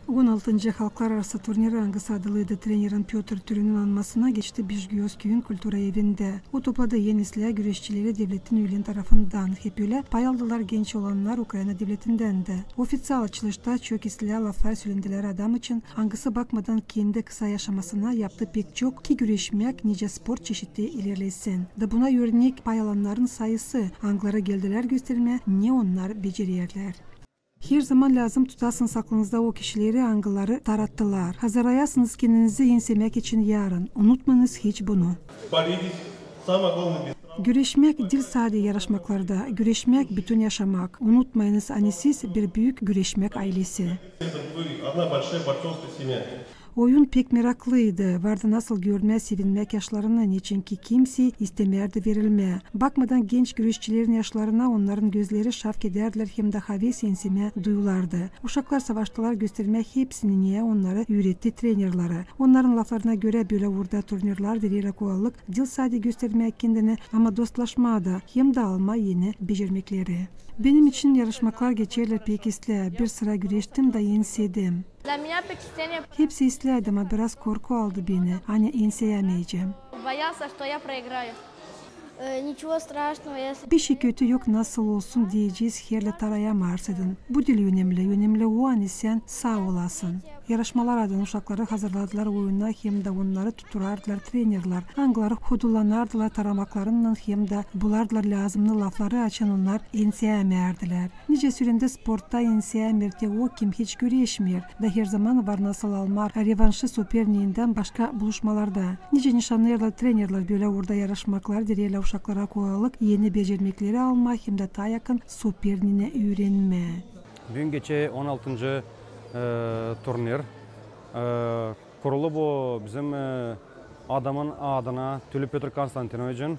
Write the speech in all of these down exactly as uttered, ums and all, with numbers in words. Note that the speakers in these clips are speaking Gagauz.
On altıncı halklararası turnir, angısı adalıydı trenerin Pötr Türünün anmasına, geçti Bejgiozküüyün kultura evindä. O topladı en islää güreşçileri devletin üülen tarafından. Hep ölä pay aldılar genç olannar Ukraina devletindän dä. Ofiţial açılışta çok islää laflar sölendilär adam için, angısı bakmadan kendi kısa yaşamasına yaptı pek çok, ki güreşmäk nicä sport çeşidi ilerlesin. Da buna örnek pay alannarın sayısı, angıları geldilär göstermää, ne onnar becererlär. Herzaman lääzım tutasınız aklınızda o kişileri, angıları tarattılar. Hazırlayasınız kendinizi ensemäk için yarın. Unutmayınız hiç bunu. Победить, самое главное, без Güreşmäk diil sade yarışmaklarda. Güreşmäk bütün yaşamak. Unutmayınız, ani siz bir büük güreşmäk aylesi. Одна большая борцовская семья. Oyun pek meraklıydı. Vardı nasıl görmää, sevinmäk yaşlarını, neçinki kimsey istemärdi verilmää. Bakmadan genç güreşçilerin yaşlarına, onnarın gözleri şafk edärdilär hem dä haves ensemää duyulardı. Uşaklar savaştılar göstermää hepsini, ne onnarı üüretti trenerleri. Onnarın laflarına görä, bölä uurda turnirlär vererlär kolaylık diil sade göstermää kendini, ama dostlaşmaa da hem dä almaa eni becermekleri. Benim için yarışmaklar geçerlär pek islää. Bir sıra güreştim da ensedim. Hepsi isläädi, ama biraz korku aldı beni, ani enseyämeyecäm. Боялся, что я проиграю. Э, ничего страшного, если... Bişey kötü yok, nasıl olsun deyecez, herli tarayamêêrsın. Bu diil önemli, önemli o, ani sän saa olasın. Yarışmalar adına uşakları hazırlardılar oyuna, hem dä onnarı tutturardılar trenerlär, angıları hodullanardılar taramaklarınnan hem dä bulardılar lääzımnı lafları, açan onnar enseyämeerdilär. Nicä sölendi, sportta enseyämeer tä o, kim hiç güreşmeer, da herzaman var nasıl almaa revanşı soperniindän başka buluşmalarda. Nicä nışannêêrlar trenerlär, bölä uurda yarışmaklar vererlär uşaklara kolaylık eni becermekleri almaa hem dä taa yakın soperniinä üürenmää. Büün geçer on altıncı, e, turnir. E, kurulu bu bizim, e, adamın adına, Tülü Pötr Konstantinoviçin.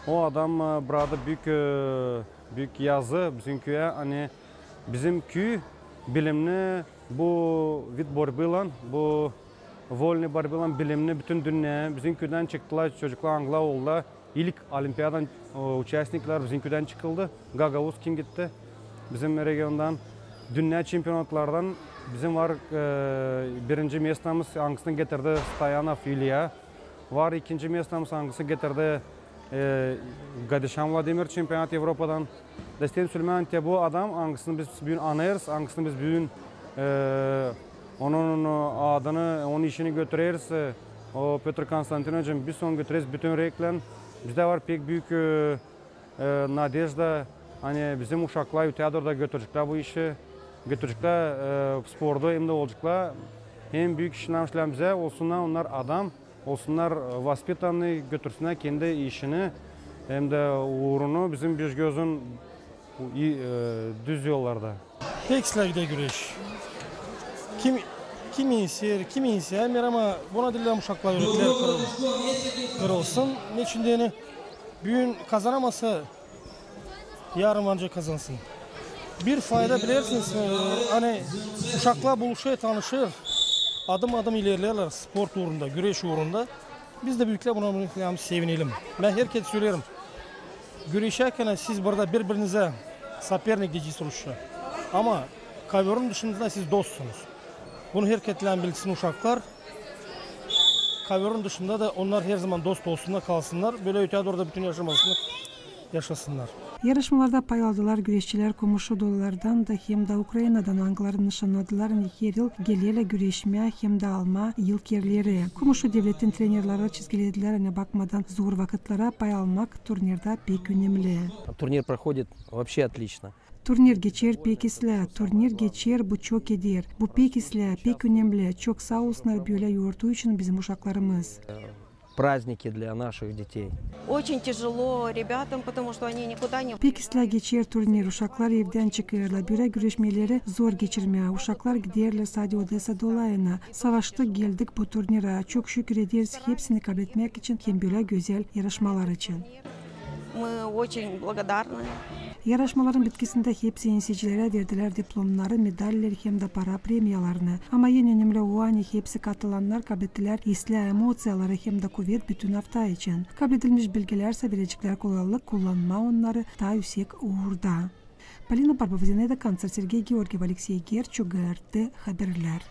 O adam, e, burada büük, e, büük yazı bizim küüyä, ani bizim küüy bilimni bu vid borbıylan, bu volnıy borbıylan bilimni bütün dünneyä, bizim küüdän çıktılar çocuklar, angılar oldular ilk olimpiadanın, o, uçastniklär bizim küüdän çıkıldı. Gagauz, kim gitti bizim regiondan. Dünneyä çempionatlardan bizim var, e, birinci mestamız, angısını getirdi Stoyanov İlya. Var ikinci mestamız, angısı getirdi, e, Gadişan Vladimir, çempionat Evropadan. Da isteerim sölemää, ani bu adam, angısını biz büün anêêrız, angısını biz büün, e, onun, onun adını, onun işini götüreriz. E, o Pötr Konstantinoviçin biz onu götüreriz bütün üreklän. Bizdä var pek büük, e, e, nadejda, ani bizim uşaklar öteyä dooru da götüreceklär bu işi, götüreceklär, e, sportu, hem dä olaceklar hem büük işlär bizä, olsunnar onnar adam, olsunnar, e, vospitanıy, götürsünnär kendi işini hem dä uurunu bizim Bejgiozun, e, düz yollarda. Pek islää gider güreş. Kim, kim enseer, kim enseyämeer, ama buna diil uşaklar, üreklär kırıl-, kırılsın. Neçin deyni, büün kazanamasa, yarın ancak kazansın. Bir fayda bilersiniz, e, ani uşaklar buluşêr, tanışêr, adım-adım ilerleerlär sport uurunda, güreş uurunda. Biz dä, büüklär, buna, buna sevinelim. Bän herkerä söleerim. Güreşärkän siz burada bir-birinizä sopernik deyeceniz rusça. Ama koverun dışında siz dostsunuz. Bunu herkerlän bilsin uşaklar. Koverun dışında da onnar herzaman dost olsunnar, kalsınnar. Bölä öteyä dooru da bütün yaşamasını yaşasınnar. Yarışmalarda pay aldılar güreşçilär komuşu dolalardan da hem dä Ukrainadan, angıları nışannadılar, ani her yıl gelerlär güreşmää hem dä almaa ilk erleri. Komuşu devletin trenerleri çizgilediler, ani bakmadan zor vakıtlara, pay almak turnirdä pek önemli. Турнир проходит вообще отлично. Turnir geçer pek islää, turnir geçer, bu çok eder. Bu pek islää, pek önemli. Çok saa olsunnar bölä yortuu için bizim uşaklarımız. Праздники для наших детей. Очень тяжело ребятам, потому что они никуда не... Pek islää geçer turnir, uşaklar evdän çıkêrlar, bölä güreşmeleri zor geçirmää. Uşaklar giderlär sade Odesa dolayına. Savaştık, geldik bu turnirä. Çok şükür ederiz hepsini kabletmäk için hem bölä gözäl yarışmalar için. Мы очень благодарны. Yarışmaların bitkisindä hepsi enseyicilerä verdilär diplomnarı, medalleri hem dä para premiyalarını. Ama en önemli o, ani hepsi katılannar kablettilär islää, emosiyaları hem dä kuvet bütün afta için. Kabledilmiş bilgilär sä vereceklär kolaylık kullanmaa onnarı taa üüsek uurda. Polina Barbova, Zinaida Kantseva, Sergey Georgiev, Aleksey Gerçu, GRT haberlär.